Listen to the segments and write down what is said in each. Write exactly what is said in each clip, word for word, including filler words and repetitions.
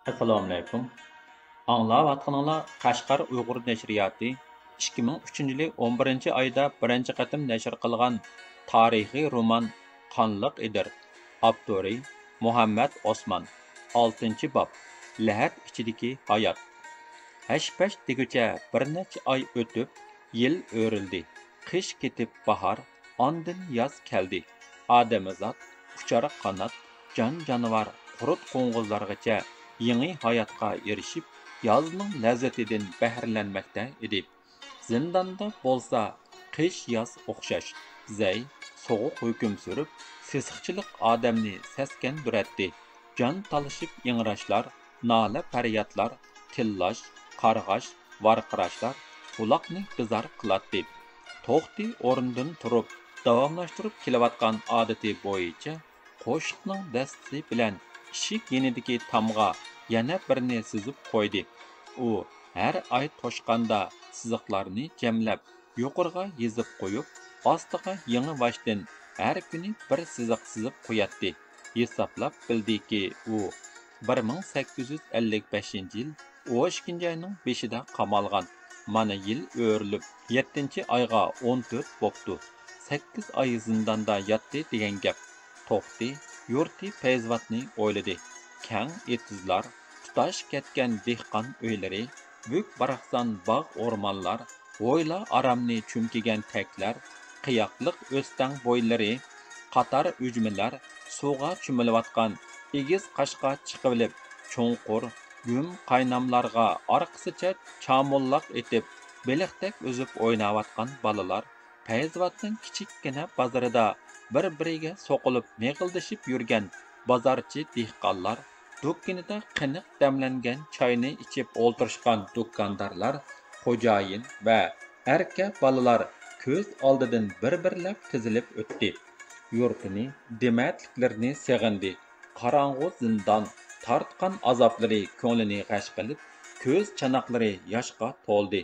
ئەسسالامۇئەلەيكۇم. ئاڭلاۋاتقىنىڭلار قەشقەر ئۇيغۇر نەشرىياتى ئىككى مىڭ ئۈچىنچى يىلى ئون بىرىنچى ئايدا بىرىنچى قېتىم نەشر قىلغان تارىخىي رومان قانلىق ئېدىر. ئاپتورى مۇھەممەد ئوسمان. ئالتىنچى باب، لەھەت ئىچىدىكى ھايات. ھەش-پەش دېگۈچە بىر نەچچە ئاي ئۆتۈپ، يىل ئۆرۈلدى. قىش كېتىپ باھار، ئاندىن ياز كەلدى. ئادەمزات، ئۇچار قانات، جان-جانىۋار، قۇرت-قوڭغۇزلارغىچە يېڭى ھاياتقا ئېرىشىپ، يازنىڭ لەززىتىدىن بەھرىلەنمەكتە ئىدى. زىنداندا بولسا قىش-ياز ئوخشاش، زەي، سوغۇق ھۆكۈم سۈرۈپ، سېسىقچىلىق ئادەمنى سەسكەندۈرەتتى. جان تالىشىپ ئىڭراشلار، نالە-پەريادلار، تىللاش، قارغاش، ۋارقىراشلار قۇلاقنى بىزار قىلاتتى. توختى ئورنىدىن تۇرۇپ، داۋاملاشتۇرۇپ كېلىۋاتقان ئادىتى بويىچە، قوشۇقنىڭ دەستىسى بىلەن ئىشىك يېنىدىكى تامغا يەنە بىرنى سىزىپ قويدى. ئۇ ھەر ئاي توشقاندا سىزىقلارنى جەملەپ، يۇقىرىغا يېزىپ قويۇپ، ئاستىغا يېڭىباشتىن ھەر كۈنى بىر سىزىق سىزىپ قوياتتى. ھېسابلاپ بىلدىكى، ئۇ بىر مىڭ سەككىز يۈز ئەللىك بەشىنچى يىل ئون ئىككىنچى ئاينىڭ بېشىدا قامالغان. مانا يىل ئۆرۈلۈپ، يەتتىنچى ئايغا ئون تۆت بوپتۇ. سەككىز ئاي زىنداندا ياتتى دېگەن گەپ. توختى يۇرتى پەيزىۋاتنى ئويلىدى. كەڭ ئېتىزلار، تۇتاش كەتكەن دېھقان ئۆيلىرى، بۈك-باراقسان باغ-ئورمانلار، ھويلا-ئارامنى چۈمكىگەن تەكلەر، قىياقلىق ئۆستەڭ بويلىرى، قاتار ئۈجمىلەر، سۇغا چۆمۈلۈۋاتقان ئېگىز قاشقا چىقىۋېلىپ، چوڭقۇر، گۈم قايناملارغا ئارقىسىچە چامۇللاق ئېتىپ، بېلىقتەك ئۈزۈپ ئويناۋاتقان بالىلار، پەيزىۋاتنىڭ كىچىككىنە بازىرىدا بىر-بىرىگە سوقۇلۇپ مىغىلدىشىپ يۈرگەن بازارچى دېھقانلار، دۇكىنىدا قېنىق دەملەنگەن چاينى ئىچىپ ئولتۇرۇشقان دۇكاندارلار، خوجايىن ۋە ئەركە بالىلار كۆز ئالدىدىن بىر-بىرلەپ تىزىلىپ ئۆتتى. يۇرتىنى، دېمەتلىكلىرىنى سېغىندى. قاراڭغۇ زىندان، تارتقان ئازابلىرى كۆڭلىنى غەش قىلىپ، كۆز چاناقلىرى ياشقا تولدى.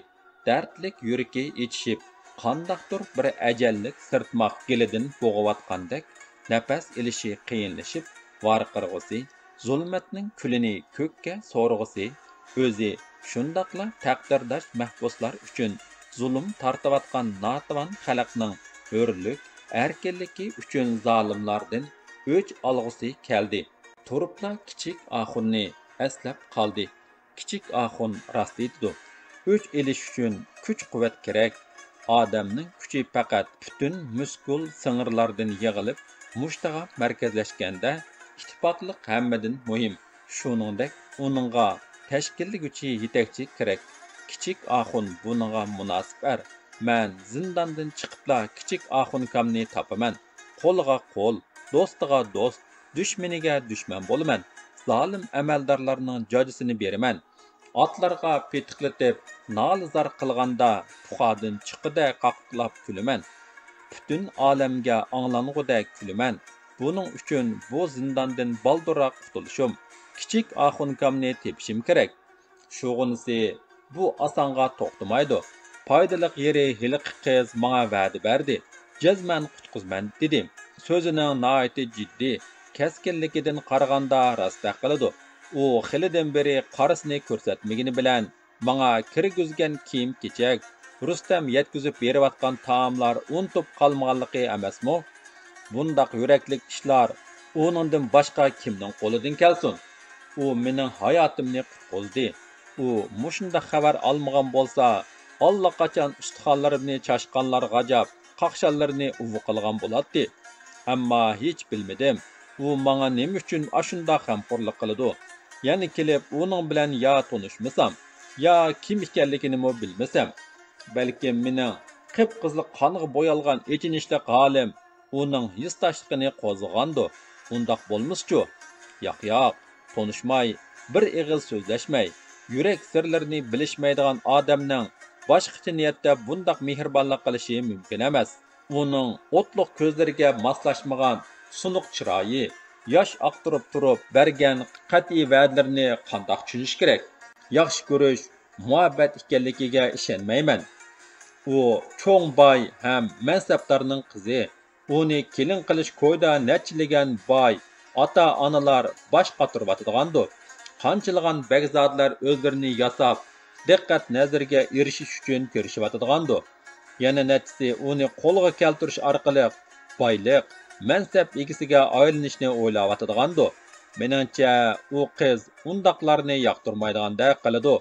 دەردلىك يۈرىكى ئېچىشىپ، قانداقتۇر بىر ئەجەللىك سىرتماق گېلىدىن بوغۇۋاتقاندەك نەپەس ئېلىشى قىيىنلىشىپ، ۋارقىرىغۇسى زۇلمەتنىڭ كۈلىنى كۆككە سورغۇسى، ئۆزى شۇنداقلا تەقدىرداش مەھبۇسلار ئۈچۈن زۇلۇم تارتىۋاتقان ناتىۋان خەلقنىڭ ھۆرلۈك، ئەركىنلىكى ئۈچۈن زالىملاردىن ئۆچ ئالغۇسى كەلدى. تۇرۇپلا كىچىك ئاخۇننى ئەسلەپ قالدى. كىچىك ئاخۇن راست ئېيتىدۇ. ئۆچ ئېلىش ئۈچۈن كۈچ-قۇۋۋەت كېرەك. ئادەمنىڭ كۈچى پەقەت پۈتۈن مۇسكۇل سىڭىرلاردىن يىغىلىپ، مۇشتىغا مەركەزلەشكەندە، ئىتتىپاقلىق ھەممىدىن مۇھىم. شۇنىڭدەك ئۇنىڭغا تەشكىللىگۈچى يېتەكچى كېرەك. كىچىك ئاخۇن بۇنىڭغا مۇناسىپ ئەر. مەن زىنداندىن چىقىپلا كىچىك ئاخۇنكامنى تاپىمەن. قولىغا قول، دوستىغا دوست، دۈشمىنىگە دۈشمەن بولىمەن. زالىم ئەمەلدارلارنىڭ جاجىسىنى بېرىمەن. ئاتلارغا پېتىقلىتىپ، نالە-زار قىلغاندا، پۇخادىن چىققۇدەك قاقاقلاپ كۈلىمەن. پۈتۈن ئالەمگە ئاڭلانغۇدەك كۈلىمەن. بۇنىڭ ئۈچۈن بۇ زىنداندىن بالدۇرراق قۇتۇلۇشۇم، كىچىك ئاخۇنكامنى تېپىشىم كېرەك. شۇغىنىسى بۇ ئاسانغا توختىمايدۇ. پايدىلىق يېرى ھېلىقى قىز ماڭا ۋەدە بەردى، جەزمەن قۇتقۇزىمەن دېدى. سۆزىنىڭ ناھايىتى جىددىي، كەسكىنلىكىدىن قارىغاندا راستتەك قىلىدۇ. ئۇ خېلىدىن بېرى قارىسىنى كۆرسەتمىگىنى بىلەن ماڭا كىرگۈزگەن كىيىم-كېچەك، رۇستەم يەتكۈزۈپ بېرىۋاتقان تائاملار ئۇنتۇپ قالمىغانلىقى ئەمەسمۇ؟ بۇنداق يۈرەكلىك ئىشلار ئۇنىڭدىن باشقا كىمنىڭ قولىدىن كەلسۇن؟ ئۇ مېنىڭ ھاياتىمنى قۇتقۇزدى. ئۇ مۇشۇنداق خەۋەر ئالمىغان بولسا، ئاللىقاچان ئۇستىخانلىرىمنى چاشقانلار غاجاپ، قاقشاللىرىنى ئۇۋا قىلغان بولاتتى. ئەمما ھېچ بىلمىدىم، ئۇ ماڭا نېمە ئۈچۈن ئاشۇنداق غەمخورلۇق قىلىدۇ. يەنە كېلىپ ئۇنىڭ بىلەن يا تونۇشمىسام، يا كىم ئىكەنلىكىنىمۇ بىلمىسەم، بەلكىم مېنىڭ قىپقىزىل قانغا بويالغان ئېچىنىشلىق ھالىم ئۇنىڭ ھېسداشلىقىنى قوزغىغاندۇ؟ ئۇنداق بولمىسىچۇ؟ ياق، ياق، تونۇشماي، بىر ئېغىز سۆزلەشمەي، يۈرەك سىرلىرىنى بىلىشمەيدىغان ئادەمنىڭ باشقىچە نىيەتتە بۇنداق مېھرىبانلىق قىلىشى مۇمكىن ئەمەس. ئۇنىڭ ئوتلۇق كۆزلىرىگە ماسلاشمىغان سۇنۇق چىرايى، ياش ئاقتۇرۇپ تۇرۇپ بەرگەن قەتئىي ۋەدىلىرىنى قانداق چۈشىنىش كېرەك؟ ياخشى كۆرۈش، مۇھەببەت ئىكەنلىكىگە ئىشەنمەيمەن. ئۇ چوڭ باي ھەم مەنسەپدارنىڭ قىزى. ئۇنى كېلىن قىلىش كويىدا نەچچىلىگەن باي ئاتا-ئانىلار باش قاتۇرۇۋاتىدىغاندۇ؟ قانچىلىغان بەگزادىلەر ئۆزلىرىنى ياساپ، دىققەت نەزىرىگە ئېرىشىش ئۈچۈن كىرىشىۋاتىدىغاندۇ. يەنە نەچچىسى ئۇنى قولغا كەلتۈرۈش ئارقىلىق بايلىق، مەنسەپ ئىگىسىگە ئايلىنىشنى ئويلاۋاتىدىغاندۇ. مېنىڭچە، ئۇ قىز ئۇنداقلارنى ياقتۇرمايدىغاندەك قىلىدۇ.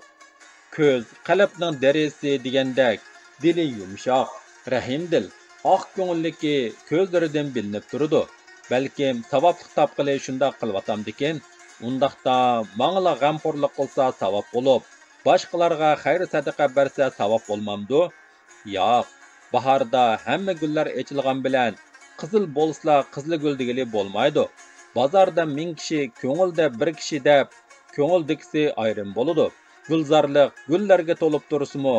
كۆز قەلبنىڭ دېرىزىسى دېگەندەك، دىلى يۇمشاق، رەھىمدىل، ئاق كۆڭۈللۈكى كۆزلىرىدىن بىلىنىپ تۇرىدۇ. بەلكىم ساۋابلىق تاپقىلى شۇنداق قىلىۋاتامدىكىن؟ ئۇنداقتا ماڭىلا غەمخورلۇق قىلسا ساۋاب بولۇپ، باشقىلارغا خەير-سەدىقە بەرسە ساۋاب بولمامدۇ؟ ياق، باھاردا ھەممە گۈللەر ئېچىلغان بىلەن، قىزىل بولسىلا قىزىلگۈل دېگىلى بولمايدۇ. بازاردا مىڭ كىشى، كۆڭۈلدە بىر كىشى دەپ، كۆڭۈلدىكىسى ئايرىم بولىدۇ. گۈلزارلىق گۈللەرگە تولۇپ تۇرسىمۇ،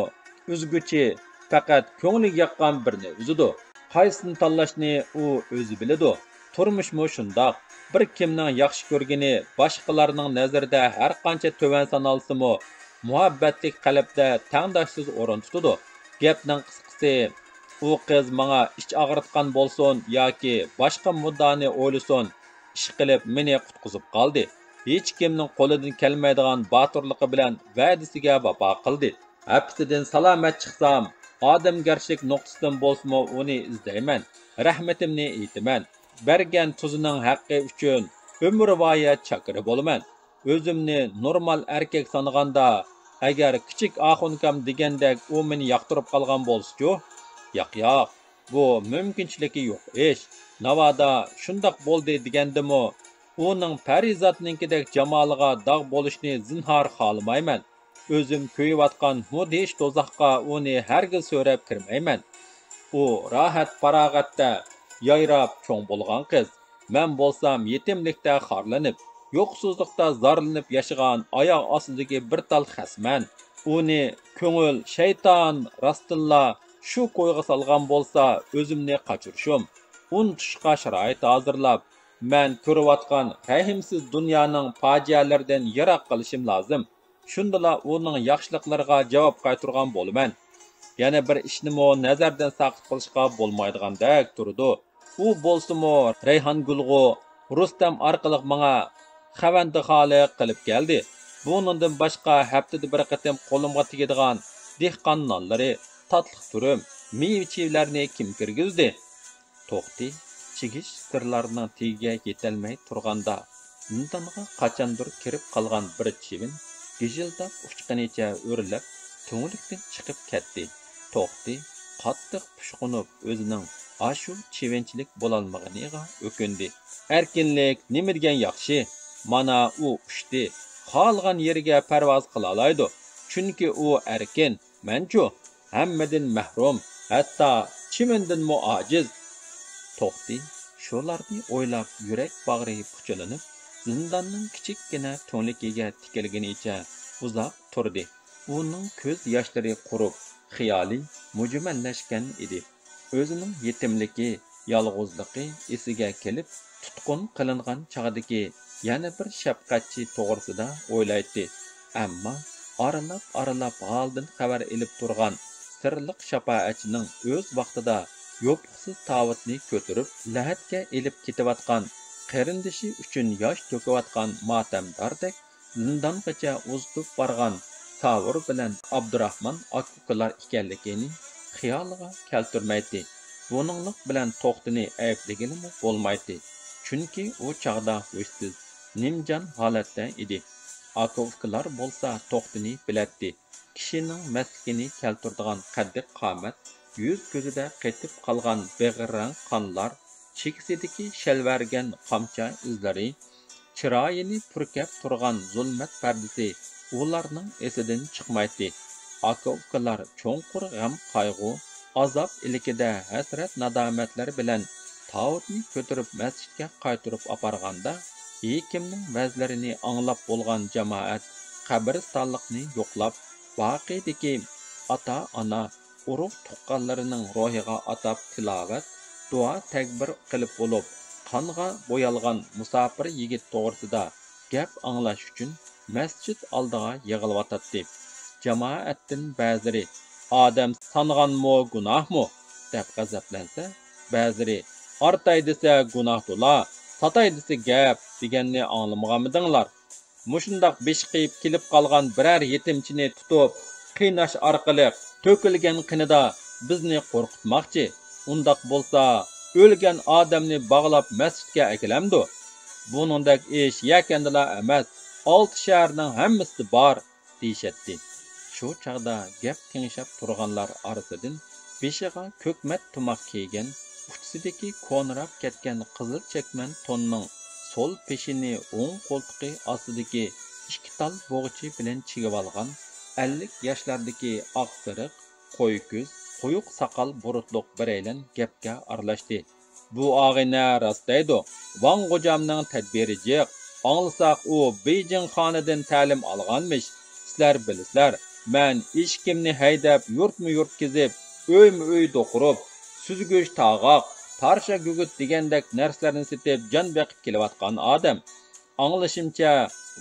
ئۈزگۈچى پەقەت كۆڭلىگە ياققان بىرنى ئۈزىدۇ. قايسىنى تاللاشنى ئۇ ئۆزى بىلىدۇ. تۇرمۇشمۇ شۇنداق. بىر كىمنىڭ ياخشى كۆرگىنى باشقىلارنىڭ نەزىرىدە ھەرقانچە تۆۋەن سانالسىمۇ، مۇھەببەتلىك قەلبتە تەڭداشسىز ئورۇن تۇتىدۇ. گەپنىڭ قىسقىسى، ئۇ قىز ماڭا ئىچ ئاغرىتقان بولسۇن ياكى باشقا مۇددىئانى ئويلىسۇن، ئىشقىلىپ مېنى قۇتقۇزۇپ قالدى. ھېچكىمنىڭ قولىدىن كەلمەيدىغان باتۇرلۇقى بىلەن ۋەدىسىگە ۋاپا قىلدى. ھەپتىدىن سالامەت چىقسام، ئادەمگەرچىلىك نۇقتىسىدىن بولسىمۇ ئۇنى ئىزدەيمەن، رەھمىتىمنى ئېيتىمەن. بەرگەن تۇزىنىڭ ھەققى ئۈچۈن ئۆمۈرۋايەت چاكىرى بولىمەن. ئۆزۈمنى نورمال ئەركەك سانىغاندا، ئەگەر كىچىك ئاخۇنكام دېگەندەك ئۇ مېنى ياقتۇرۇپ قالغان بولسىچۇ؟ ياق، ياق، بۇ مۇمكىنچىلىكى يوق ئىش. ناۋادا شۇنداق بولدى دېگەندىمۇ، ئۇنىڭ پەرىزاتنىڭكىدەك جامالىغا داغ بولۇشنى زىنھار خالىمايمەن. ئۆزۈم كۆيۈۋاتقان مۇدھىش دوزاخقا ئۇنى ھەرگىز سۆرەپ كىرمەيمەن. ئۇ راھەت-پاراغەتتە يايراپ چوڭ بولغان قىز. مەن بولسام يېتىملىكتە خارلىنىپ، يوقسۇزلۇقتا زارلىنىپ ياشىغان ئاياغ ئاستىدىكى بىر تال خەسمەن. ئۇنى كۆڭۈل شەيتان راستتىنلا شۇ كويغا سالغان بولسا، ئۆزۈمنى قاچۇرۇشۇم، ئۇنتۇشقا شارائىت ھازىرلاپ، مەن كۆرۈۋاتقان رەھىمسىز دۇنيانىڭ پاجىئەلىرىدىن يىراق قېلىشىم لازىم. شۇندىلا ئۇنىڭ ياخشىلىقلىرىغا جاۋاب قايتۇرغان بولىمەن. يەنە بىر ئىشنىمۇ نەزەردىن ساقىت قىلىشقا بولمايدىغاندەك تۇرىدۇ. ئۇ بولسىمۇ رەيھانگۈلغۇ رۇستەم ئارقىلىق ماڭا خەۋەندە خالىق قىلىپ كەلدى. بۇنىڭدىن باشقا ھەپتىدە بىر قېتىم قولۇمغا تېگىدىغان دېھقان نانلىرى، تاتلىق تۈرۈم، مېۋە-چىۋىلەرنى كىم كىرگۈزدى؟ توختى چىگىش سىرلارنىڭ تېگىگە يېتەلمەي تۇرغاندا، زىندانغا قاچاندۇر كىرىپ قالغان بىر چىۋىن گىژىلداپ ئۇچقىنىچە ئۆرلەپ، تۈڭلۈكتىن چىقىپ كەتتى. توختى قاتتىق پۇشقۇنۇپ، ئۆزىنىڭ ئاشۇ چىۋىنچىلىك بولالمىغىنىغا ئۆكۈندى. ئەركىنلىك نېمە دېگەن ياخشى! مانا ئۇ ئۇچتى، خالىغان يېرىگە پەرۋاز قىلالايدۇ، چۈنكى ئۇ ئەركىن. مەنچۇ؟ ھەممىدىن مەھرۇم، ھەتتا چىۋىندىنمۇ ئاجىز. توختى شۇلارنى ئويلاپ، يۈرەك باغرى پۇچىلىنىپ، زىنداننىڭ كىچىككىنە تۈڭلۈكىگە تىكىلگىنىچە ئۇزاق تۇردى. ئۇنىڭ كۆز ياشلىرى قۇرۇپ، خىيالى مۈجمەللەشكەن ئىدى. ئۆزىنىڭ يېتىملىكى، يالغۇزلۇقى ئېسىگە كېلىپ، تۇتقۇن قىلىنغان چاغدىكى يەنە بىر شەپقەتچى توغرىسىدا ئويلايتتى. ئەمما ئارىلاپ-ئارىلاپ ھالىدىن خەۋەر ئېلىپ تۇرغان سىرلىق شاپائەتچىنىڭ ئۆز ۋاقتىدا يوپۇقسىز تاۋۇتنى كۆتۈرۈپ، لەھەتكە ئېلىپ كېتىۋاتقان قېرىندىشى ئۈچۈن ياش تۆكۈۋاتقان ماتەمداردەك زىندانغىچە ئۇزىتىپ بارغان ساۋۇر بىلەن ئابدۇراخمان ئاكا-ئۇكىلار ئىكەنلىكىنى خىيالىغا كەلتۈرمەيتتى. بۇنىڭلىق بىلەن توختىنى ئەيىبلىگىلىمۇ بولمايتتى، چۈنكى ئۇ چاغدا ھوشسىز، نىمجان ھالەتتە ئىدى. ئاكا-ئۇكىلار بولسا توختىنى بىلەتتى. كىشىنىڭ مەستلىكىنى كەلتۈرىدىغان قەددى-قامەت، يۈز-كۆزىدە قېتىپ قالغان بېغىر رەڭ قانلار، چېكىسىدىكى شەلۋەرگەن قامچا ئىزلىرى، چىرايىنى پۈركەپ تۇرغان زۇلمەت پەردىسى ئۇلارنىڭ ئېسىدىن چىقمايتتى. ئاكا-ئۇكىلار چوڭقۇر غەم-قايغۇ، ئازاب ئىلكىدە ھەسرەت-نادامەتلەر بىلەن تاۋۇتنى كۆتۈرۈپ مەسچىتكە قايتۇرۇپ ئاپارغاندا، ھېكىمنىڭ ۋەزلىرىنى ئاڭلاپ بولغان جامائەت قەبرىستانلىقنى يوقلاپ، باقىدىكى ئاتا-ئانا، ئۇرۇق-تۇغقانلىرىنىڭ روھىغا ئاتاپ تىلاۋەت، دۇئا-تەكبىر قىلىپ بولۇپ، قانغا بويالغان مۇساپىر يىگىت توغرىسىدا گەپ ئاڭلاش ئۈچۈن مەسچىت ئالدىغا يىغىلىۋاتاتتى. جامائەتتىن بەزىلىرى، «ئادەم سانىغانمۇ گۇناھمۇ؟» دەپ غەزەپلەنسە، بەزىلىرى، «ئارتاي دېسە گۇناھتۇلا، ساتاي دېسە گەپ» دېگەننى ئاڭلىمىغانمىدىڭلار؟ مۇشۇنداق بېشى قېيىپ كېلىپ قالغان بىرەر يېتىمچىنى تۇتۇپ قىيناش ئارقىلىق تۆكۈلگەن قېنىدا بىزنى قورقۇتماقچى. ئۇنداق بولسا، ئۆلگەن ئادەمنى باغلاپ مەسچىتكە ئەكېلەمدۇ؟ بۇنىڭدەك ئىش يەكەندىلا ئەمەس، ئالتە شەھەرنىڭ ھەممىسىدە بار، دېيىشەتتى. شۇ چاغدا گەپ تېڭىشىپ تۇرغانلار ئارىسىدىن بېشىغا كۆكمەت تۇماق كىيگەن، ئۇچىسىدىكى كونىراپ كەتكەن قىزىل چەكمەن توننىڭ سول پېشىنى ئوڭ قولتۇقى ئاستىدىكى ئىككى تال بوغىچى بىلەن چىگىۋالغان ئەللىك ياشلاردىكى ئاق سېرىق، قوي كۆز، قويۇق ساقال بۇرۇتلۇق بىرەيلەن گەپكە ئارىلاشتى. بۇ ئاغىنە راست دەيدۇ. ۋاڭ غوجامنىڭ تەدبىرى جىق. ئاڭلىساق، ئۇ بېيجىڭ خانىدىن تەلىم ئالغانمىش. سىلەر بىلىسىلەر، مەن ئېشىكىمنى ھەيدەپ، يۇرتمۇ يۇرت كېزىپ، ئۆيمۇ ئۆي دوقۇرۇپ، سۈزگۈچ، تاغاق، تارشا گۈگۈت دېگەندەك نەرسىلەرنى سېتىپ جان بېقىپ كېلىۋاتقان ئادەم. ئاڭلىشىمچە،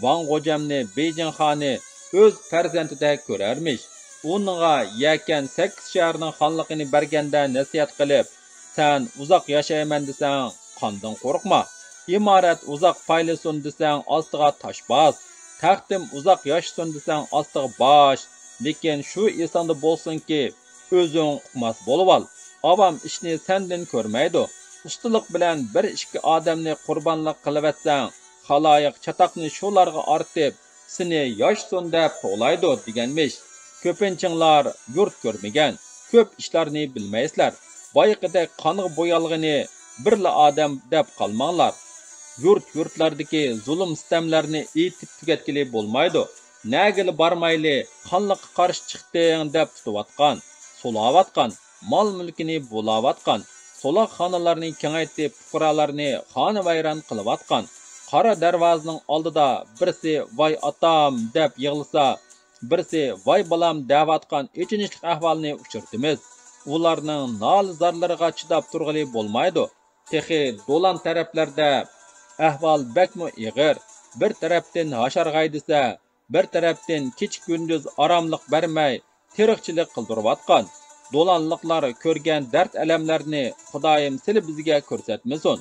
ۋاڭ غوجامنى بېيجىڭ خانى ئۆز پەرزەنتىدەك كۆرەرمىش. ئۇنىڭغا يەكەن سەككىز شەھەرنىڭ خانلىقىنى بەرگەندە نەسىھەت قىلىپ، سەن ئۇزاق ياشايمەن دېسەڭ، قاندىن قورقما. ئىمارەت ئۇزاق پايلىسۇن دېسەڭ، ئاستىغا تاش باس. تەختىم ئۇزاق ياشىسۇن دېسەڭ، ئاستىغا باش. لېكىن شۇ ئېسىڭدە بولسۇنكى، ئۆزۈڭ ئۇقماس بولۇۋال. ئاۋام ئىشنى سەندىن كۆرمەيدۇ. ئۇستىلىق بىلەن بىر ئىككى ئادەمنى قۇربانلىق قىلىۋەتسەڭ، خالايىق چاتاقنى شۇلارغا ئارتىپ، سېنى ياشىسۇن دەپ توۋلايدۇ، دېگەنمىش. كۆپىنچىڭلار يۇرت كۆرمىگەن، كۆپ ئىشلارنى بىلمەيسىلەر. بايىقىدەك قانغا بويالغىنى بىرلا ئادەم دەپ قالماڭلار. يۇرت-يۇرتلاردىكى زۇلۇم-سىتەملەرنى ئېيتىپ تۈگەتكىلى بولمايدۇ. نەگىلا بارمايلى، خانلىققا قارشى چىقتىڭ دەپ تۇتۇۋاتقان، سولاۋاتقان، مال-مۈلكىنى بۇلاۋاتقان، سولاقخانىلارنى كېڭەيتىپ، پۇقرالارنى خانىۋەيران قىلىۋاتقان، قارا دەرۋازىنىڭ ئالدىدا بىرسى «ۋاي ئاتام» دەپ يىغلىسا، بىرسى «ۋاي بالام» دەۋاتقان ئېچىنىشلىق ئەھۋالنى ئۇچرىتىمىز. ئۇلارنىڭ نالە-زارلىرىغا چىداپ تۇرغىلى بولمايدۇ. تېخى دولان تەرەپلەردە ئەھۋال بەكمۇ ئېغىر. بىر تەرەپتىن ھاشارغاي دېسە، بىر تەرەپتىن كېچە-كۈندۈز ئاراملىق بەرمەي، تېرىقچىلىق قىلدۇرۇۋاتقان. دولانلىقلار كۆرگەن دەرد-ئەلەملەرنى خۇدايىم سىلى بىزگە كۆرسەتمىسۇن.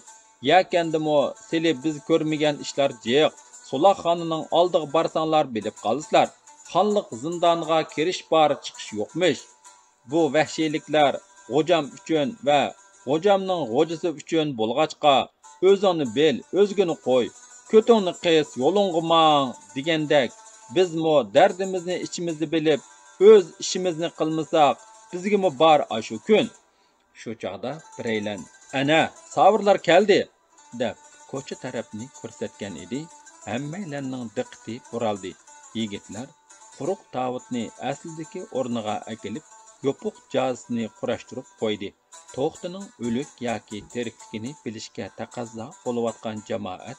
يەكەندىمۇ سىلى بىز كۆرمىگەن ئىشلار جىق. سولاقخانىنىڭ ئالدىغا بارساڭلار بىلىپ قالىسىلەر. خانلىق زىندانىغا كىرىش بار، چىقىش يوقمىش. بۇ ۋەھشىيلىكلەر غوجام ئۈچۈن ۋە غوجامنىڭ غوجىسى ئۈچۈن بولغاچقا، «ئۆزۈڭنى بىل، ئۆزگىنى قوي، كۆتۈڭنى قىس، يولۇڭغا ماڭ» دېگەندەك، بىزمۇ دەردىمىزنى ئىچىمىزدە بىلىپ، ئۆز ئىشىمىزنى قىلمىساق، بىزگىمۇ بار ئاشۇ كۈن. شۇ چاغدا بىرەيلەن، «ئەنە، ساۋۇرلار كەلدى!» دەپ، كوچا تەرەپنى كۆرسەتكەن ئىدى. ھەممەيلەننىڭ دىققىتى بۇرالدى. يىگىتلەر قۇرۇق تاۋۇتنى ئەسلىدىكى ئورنىغا ئەكېلىپ، يوپۇق جازىسىنى قۇراشتۇرۇپ قويدى. توختىنىڭ ئۆلۈك ياكى تىرىكلىكىنى بىلىشكە تەقەززا بولۇۋاتقان جامائەت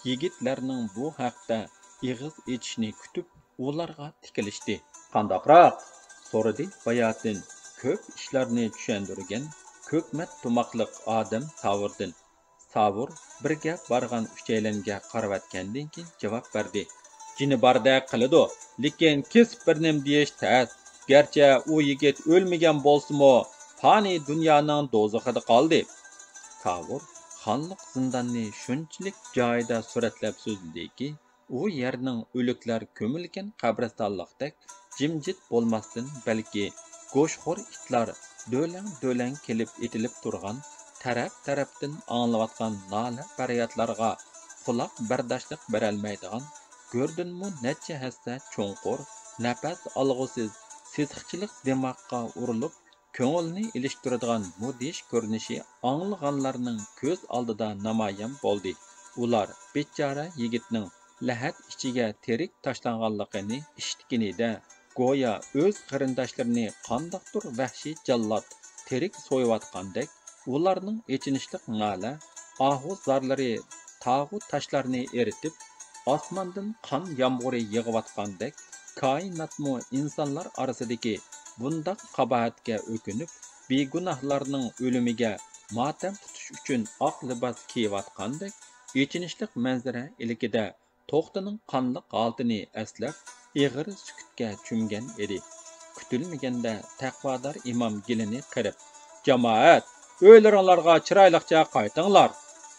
يىگىتلەرنىڭ بۇ ھەقتە ئېغىز ئېچىشىنى كۈتۈپ، ئۇلارغا تىكىلىشتى. «قانداقراق؟» سورىدى باياتىن كۆپ ئىشلارنى چۈشەندۈرگەن كۆكمەت تۇماقلىق ئادەم ساۋۇردىن. ساۋۇر بىرگە بارغان ئۈچەيلەنگە قارىۋەتكەندىن كېيىن جاۋاب بەردى. «جېنى باردەك قىلىدۇ، لېكىن كېسىپ بىر نېمە دېيىش تەس. گەرچە ئۇ يىگىت ئۆلمىگەن بولسىمۇ، پانىي دۇنيانىڭ دوزىخىدا قالدى.» ساۋۇر خانلىق زىنداننى شۇنچىلىك جايىدا سۈرەتلەپ سۆزلىدىكى، ئۇ يەرنىڭ ئۆلۈكلەر كۆمۈلگەن قەبرىستانلىقتەك جىمجىت بولماستىن، بەلكى گۆشخور ئىتلار دۆلەڭ-دۆلەڭ كېلىپ ئېتىلىپ تۇرغان، تەرەپ-تەرەپتىن ئاڭلىنىۋاتقان نالە-پەريادلارغا قۇلاق بەرداشلىق بېرەلمەيدىغان، گۆردىنمۇ نەچچە ھەسسە چوڭقۇر، نەپەس ئالغۇسىز سېسىقچىلىق دىماغقا ئۇرۇلۇپ، كۆڭۈلنى ئېلىشتۇرىدىغان مۇدھىش كۆرۈنۈشى ئاڭلىغانلارنىڭ كۆز ئالدىدا نامايان بولدى. ئۇلار بىچارە يىگىتنىڭ لەھەت ئىچىگە تىرىك تاشلانغانلىقىنى ئىشىتكىنىدە، گويا ئۆز قېرىنداشلىرىنى قانداقتۇر ۋەھشىي جاللات تىرىك سويۇۋاتقاندەك، ئۇلارنىڭ ئېچىنىشلىق نالە، ئاھۇ زارلىرى تاغۇ تاشلارنى ئېرىتىپ، ئاسماندىن قان يامغۇرى يېغىۋاتقاندەك، كائىناتمۇ ئىنسانلار ئارىسىدىكى بۇنداق قاباھەتكە ئۆكۈنۈپ، بىگۇناھلارنىڭ ئۆلۈمىگە ماتەم تۇتۇش ئۈچۈن ئاق لىباس كىيىۋاتقاندەك ئېچىنىشلىق مەنزىرە ئىلكىدە توختىنىڭ قانلىق ھالىتىنى ئەسلەپ، ئېغىر سۈكۈتكە چۆمگەن ئىدى. كۈتۈلمىگەندە تەقۋادار ئىمام گېلىنى قىرىپ، «جامائەت، ئۆيلىرىڭلارغا چىرايلىقچە قايتىڭلار!»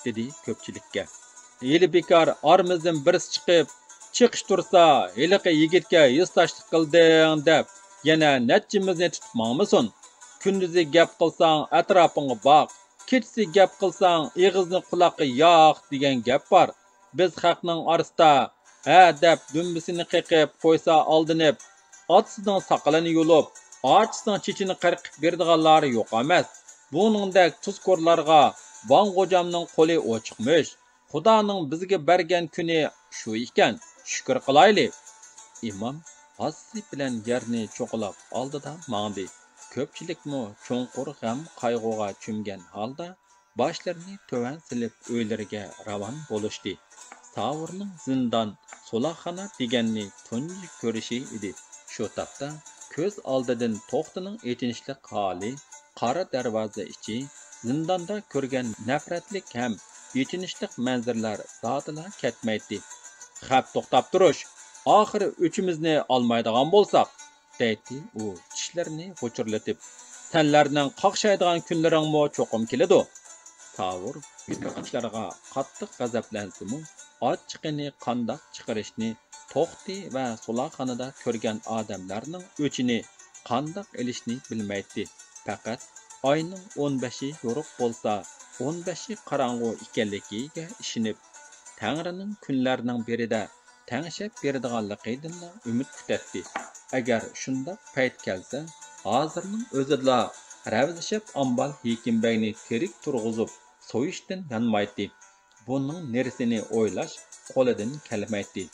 دېدى كۆپچىلىككە. ھېلى بىكار ئارىمىزدىن بىرسى چىقىپ، چېقىشتۇرسا، ھېلىقى يىگىتكە ھېسداشلىق قىلدىڭ دەپ، يەنە نەچچىمىزنى تۇتۇپ ماڭمىسۇن. كۈندۈزى گەپ قىلساڭ، ئەتراپىڭغا باق، كېچىسى گەپ قىلساڭ، ئېغىزنى قۇلاققا ياق دېگەن گەپ بار. بىز خەقنىڭ ئارىسىدا ھە دەپ دۈمبىسىنى قېقىپ قويسا ئالدىنىپ، ئاتىسىنىڭ ساقىلىنى يۇلۇپ، ئاچىسىنىڭ چېچىنى قىرقىپ بېرىدىغانلار يوق ئەمەس. بۇنىڭدەك تۇزكورلارغا ۋاڭ غوجامنىڭ قولى ئوچۇقمىش. خۇدانىڭ بىزگە بەرگەن كۈنى شۇ ئىكەن، شۈكۈر قىلايلى. ئىمام ھاسىسى بىلەن يەرنى چوقۇلاپ ئالدىدا ماڭدى. كۆپچىلىكمۇ چوڭقۇر غەم-قايغۇغا چۆمگەن ھالدا باشلىرىنى تۆۋەن سېلىپ ئۆيلىرىگە راۋان بولۇشتى. ساۋۇرنىڭ زىندان، سولاقخانا دېگەننى تۇنجى كۆرۈشى ئىدى. شۇ تاپتا كۆز ئالدىدىن توختىنىڭ ئېچىنىشلىق ھالى، قارا دەرۋازا ئىچى، زىنداندا كۆرگەن نەپرەتلىك ھەم ئېچىنىشلىق مەنزىرىلەر زادىلا كەتمەيتتى. خەپ توختاپ تۇرۇش، ئاخىرى ئۆچىمىزنى ئالمايدىغان بولساق، دەيتتى ئۇ چىشلىرىنى غۇچۇرلىتىپ. سەنلەرنىڭ قاقشايدىغان كۈنلىرىڭمۇ چوقۇم كېلىدۇ. ساۋۇر يىرتقۇچلارغا قاتتىق غەزەپلەنسىمۇ، ئاچچىقىنى قانداق چىقىرىشنى، توختى ۋە سولاقخانىدا كۆرگەن ئادەملەرنىڭ ئۆچىنى قانداق ئېلىشنى بىلمەيتتى. پەقەت ئاينىڭ ئون بەشى يورۇق بولسا، ئون بەشى قاراڭغۇ ئىكەنلىكىگە ئىشىنىپ، تەڭرىنىڭ كۈنلەرنىڭ بىرىدە تەڭشەپ بېرىدىغانلىقىدىنلا ئۈمىد كۈتەتتى. ئەگەر شۇنداق پەيت كەلسە، ھازىرنىڭ ئۆزىدىلا رەۋزىشەپ ئامبال ھېكىمبەگنى تىرىك تۇرغۇزۇپ، سويۇشتىن يانمايتتى. بۇنىڭ نېرىسىنى ئويلاش قولىدىن كەلمەيتتى.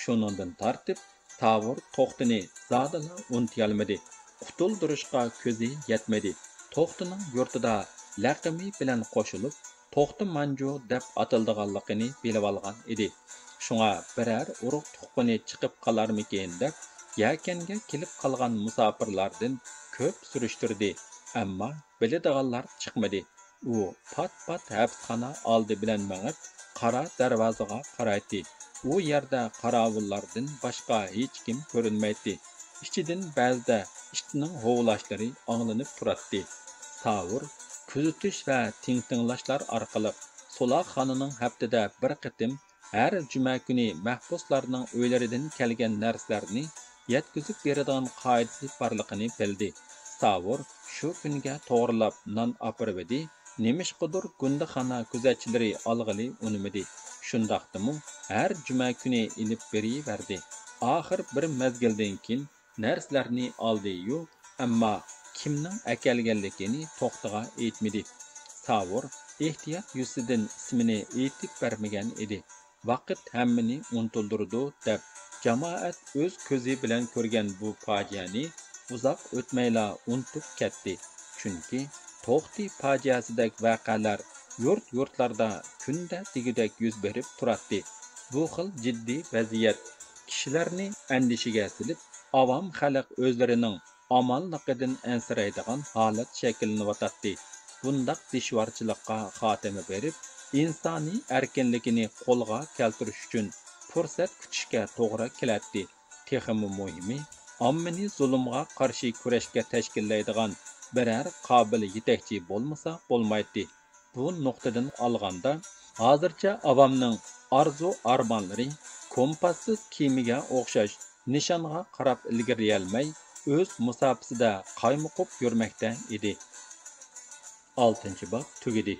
شۇنىڭدىن تارتىپ ساۋۇر توختىنى زادىلا ئۇنتۇيالمىدى. قۇتۇلدۇرۇشقا كۆزى يەتمىدى. توختىنىڭ يۇرتىدا لەقىمى بىلەن قوشۇلۇپ، توختى مانجۇ دەپ ئاتىلىدىغانلىقىنى بىلىۋالغان ئىدى. شۇڭا بىرەر ئۇرۇق-تۇغقىنى چىقىپ قالارمىكىن دەپ، يەكەنگە كېلىپ قالغان مۇساپىرلاردىن كۆپ سۈرۈشتۈردى، ئەمما بىلىدىغانلار چىقمىدى. ئۇ پات-پات ھەپسخانا ئالدى بىلەن مېڭىپ، قارا دەرۋازىغا قارايتتى. ئۇ يەردە قاراۋۇللاردىن باشقا ھېچكىم كۆرۈنمەيتتى. ئىچىدىن بەزىدە ئىتنىڭ ھوۋلاشلىرى ئاڭلىنىپ تۇراتتى. ساۋۇر كۆزىتىش ۋە تىڭتىڭلاشلار ئارقىلىق سولاقخانىنىڭ ھەپتىدە بىر قېتىم ھەر جۈمە كۈنى مەھبۇسلارنىڭ ئۆيلىرىدىن كەلگەن نەرسىلەرنى يەتكۈزۈپ بېرىدىغان قائىدىسى بارلىقىنى بىلدى. ساۋۇر شۇ كۈنگە توغرىلاپ نان ئاپىرىۋىدى، نېمىشقىدۇر گۇندىخانا كۆزەتچىلىرى ئالغىلى ئۇنىمىدى. شۇنداقتىمۇ ھەر جۈمە كۈنى ئېلىپ بېرىۋەردى. ئاخىر بىر مەزگىلدىن كېيىن نەرسىلەرنى ئالدى-يۇ، ئەمما كىمنىڭ ئەكەلگەنلىكىنى توختىغا ئېيتمىدى. ساۋۇر ئېھتىيات يۈزىسىدىن ئىسمىنى ئېيتىپ بەرمىگەن ئىدى. ۋاقىت ھەممىنى ئۇنتۇلدۇرىدۇ دەپ، جامائەت ئۆز كۆزى بىلەن كۆرگەن بۇ پاجىئەنى ئۇزاق ئۆتمەيلا ئۇنتۇپ كەتتى. چۈنكى توختى پاجىئەسىدەك ۋەقەلەر يۇرت-يۇرتلاردا كۈندە دېگۈدەك يۈز بېرىپ تۇراتتى. بۇ خىل جىددىي ۋەزىيەت كىشىلەرنى ئەندىشىگە سېلىپ، ئاۋام خەلق ئۆزلىرىنىڭ ئامانلىقىدىن ئەنسىرەيدىغان ھالەت شەكىللىنىۋاتاتتى. بۇنداق دىشۋارچىلىققا خاتىمە بېرىپ، ئىنسانىي ئەركىنلىكىنى قولغا كەلتۈرۈش ئۈچۈن پۇرسەت كۈتۈشكە توغرا كېلەتتى. تېخىمۇ مۇھىمى، ئاممىنى زۇلۇمغا قارشى كۈرەشكە تەشكىللەيدىغان بىرەر قابىل يېتەكچى بولمىسا بولمايتتى. بۇ نۇقتىدىن ئالغاندا، ھازىرچە ئاۋامنىڭ ئارزۇ-ئارمانلىرى كومپاسسىز كېمىگە ئوخشاش نىشانغا قاراپ ئىلگىرىلىيەلمەي، ئۆز مۇساپىسىدە قايمۇقۇپ يۈرمەكتە ئىدى. ئالتىنچى باب تۈگىدى.